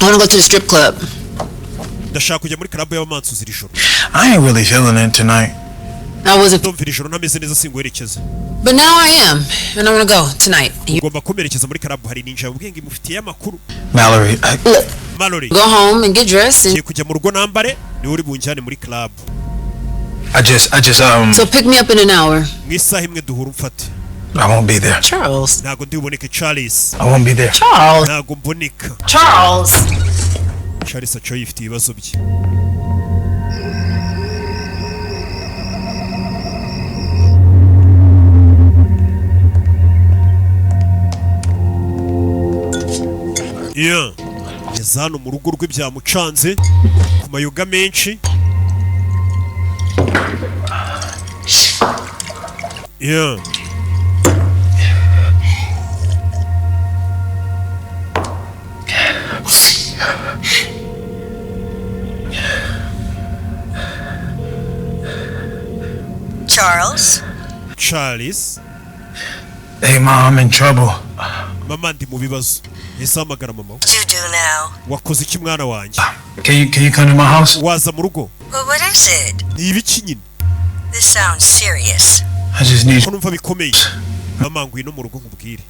I wanna go to the strip club. Ndashaka kujya muri club y'abamansuzi iri joro. I ain't really feeling it tonight. I wasn't, Ndumva iri joro ntameze neza, singuherekeza. but now I am, and I wanna go tonight. You Ugomba kumerekeza muri club, hari ninja ubwenge imufitiye amakuru. Mallory, I, look, Mallory. go home and get dressed, and Ngiye kujya mu rugo nambare, niwe uri bunjyane muri club. I just so pick me up in an hour. Mu isaha imwe duhura umfate. I won't be there. Charles. Ntabwo ndi buboneke, Charles. I won't be there. Charles. Ntabwo mboneka. Charles. Charles aco yifitiye ibibazo bye. Yeah. Ngeze hano mu rugo rwe byamucanze ku mayoga menshi. Yeah. Charles? Charles. Hey, Mom, I'm in trouble. Mama, ndi mu bibazo. Yahise ahamagara mama we. What you do now? Wakoze iki, mwana wanjye? Can you come to my house? Waza mu rugo? Well, what is it? Ni ibiki nyine? This sounds serious. I just need Ko numva bikomeye. Mama, ngwino mu rugo nkubwire.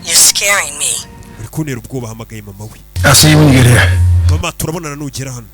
You're scaring me. Uri kuntera ubwoba. Ahamagaye mama we. I'll see you when you get here. Mama, turabonana nugera hano.